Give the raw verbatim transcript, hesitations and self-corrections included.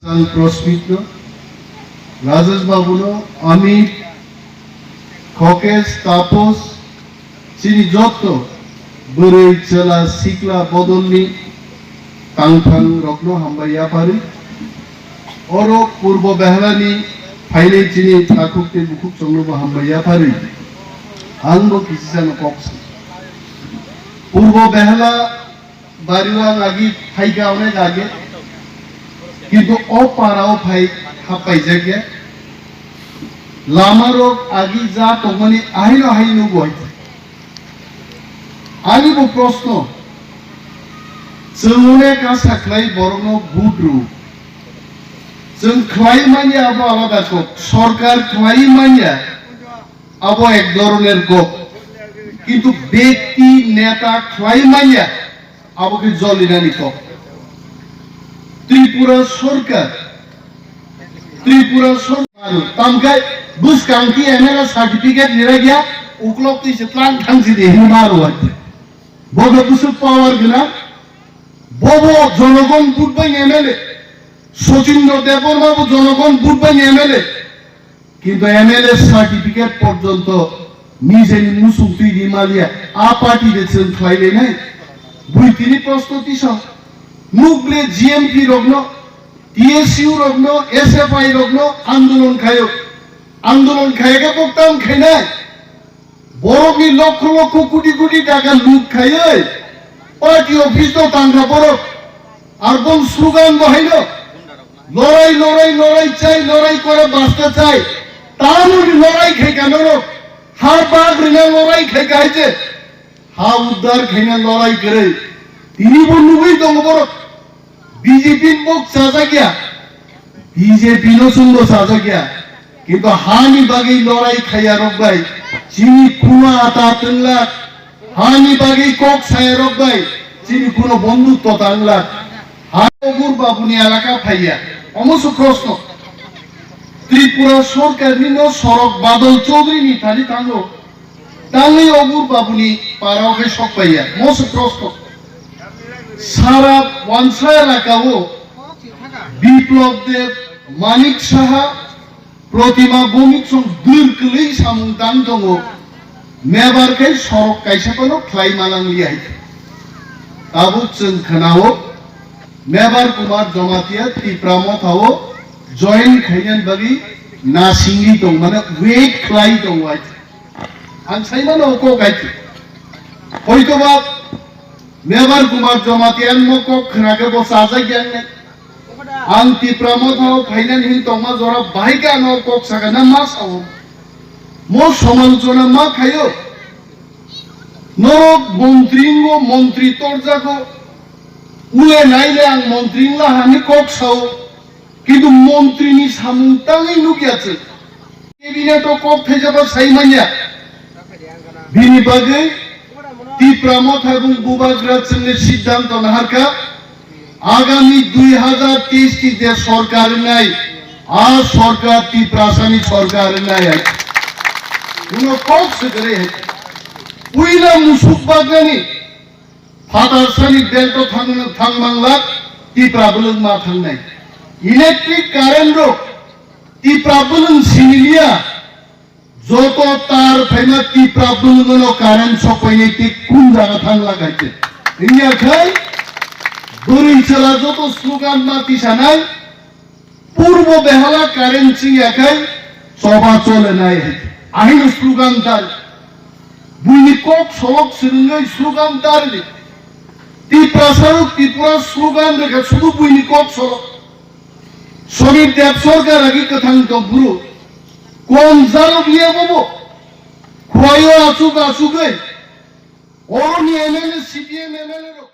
Sang Prosmit no, Rajesh Babu no, Amit, Khokesh, Tapos, chini jotto bwrwi, chwla, sikla, bodolni tangphang rokno hambai yapharwi, oro Purbo Behalani phainai chini takhuk tei bukhuk chongnobo hambai yapharwi, ang bo kisisano kok sa. Purbo Behala Bari o ang agi phaikha onek age, kintu o para o phai happaijak ya. Lama rok agi ja tongmani ahino hai nugo hai. Ani bo proshno, chwng onek asa khlai borokno vote rw. Chwng khlai manya abo alada kok, sorkar khlai manya abo ek dhoroner kok, kintu bekti neta khlai manya abo khe jolinani kok. Tripura sorkar, Tripura sorkar, tamkhe bwskang ki M L A certificate nira gya, uklok twi se tlang thang si de hin maro wajde. Bobo bwswk power gwnang, bobo jonogon vote bai M L A, Sachindra Debbarma bo jonogon vote bai M L A. Kintu M L A certificate porjonto nijeni musung twi di maliya, a party de chwng khlai lenai. Bui tini proshno tisa, nukle G M P rokno, T S U rokno, S F I rokno andolon khayo. Andolon khayakhe boktam khainai. Borokni lokho lokho koti koti taka loot khaiwi party office no tangkha borok. Ar bong slogan bo haino, "Lorai, lorai, lorai chai, lorai kore basta chai." Tamoni lorai khaikha norok. Ha bag rina lorai khaikha hai je. Ha uddar khaina lorai kwrwi. Tini bo nugwi tongo borok. B J P ni bo chajak ya, B J P no chwngbo chajak ya, kintu hani bagwi lorai khaiya rok bai chini kuna ata twnglak, hani bagwi kok saya rok bai chini kuno bondhutto tanglak. Ha Ogur Babuni elaka phaiya, omo se proshno. Tripura sorkar ni no sorok Badal Chaudhary ni thani thango. Tangwi Ogur Babuni parao khe sokpaiya, mo se proshno. Sara wansa elakao Biplab Deb, Manik Saha, Protima Bhowmik song dwr kwlwi samung tang tongo. Mebar khe sorok kaisa phano khlai manangliya hai. Tabuk chwng khnao Mebar Kumar Jamatia Tipra Mothao join khainani bagwi nasingwi tong, mane wait khlai tongo hai. Ang sai mano kok hai. Hoitoba Mebar Kumar Jamatia mo kok khna khe bo chajak ya wngnai. Ang Tipra Mothao phainani hin tongma jora bahai khe ano kok saka na ma sao. Mo somalochona ma khaio. Norok montri wngo, montri torjago. Ule naile ang montri wngla hani kok sao. Kintu montri ni samung tangwi nukya chwng. Cabinet o kok thaijaba sai manya. Bini bagwi Tipra Motha bung bubagra chwngni siddhanto naharkha. Agami dui hazar teis ni je sorkar wngnai, a sorkar Tiprasani sorkar wngnai hai. Kuno kok swkari hai. Puila musuk bagrani Phatar sani belto thang, thang manglak, Tipra bwlwng ma thangnai. Electric current rok Tipra bwlwng siniliya, joto tar phaima Tipra bwlwng no current sokpainai tei kun jaga thanglak hai khe. Wngya khai bwrwi chwla joto slogan ma tisanai, Purbo Behala current chingya khai choba chole nai hai. Ahino slogan dar. Buini kok solok swrwngwi slogan dar di. Tiprasa rok Tripura slogan rwkha sudu buini kok solok. Sonir Deb Sarkar agi kwthang tongphuru. Kom jarok liya bobo. Khwayo achuk achugwi. Oroni M L A, C P M M L A rok.